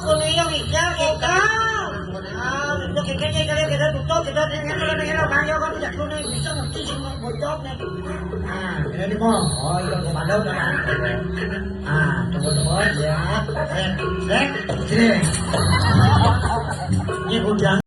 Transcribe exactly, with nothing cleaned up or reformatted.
Kon yo ngigal, ngigal. Ah, yo geger, geger, geger, tutup, geger, geger, geger, geger, bang, yo, kan tidak perlu nih, bisa ngerti sing mau bocor nih. Ah, ini nih, Bang. Oh, iya, gua pandang udah kan. Ah, tunggu, tunggu, ya. Eh, eh, sini. Ini gudang.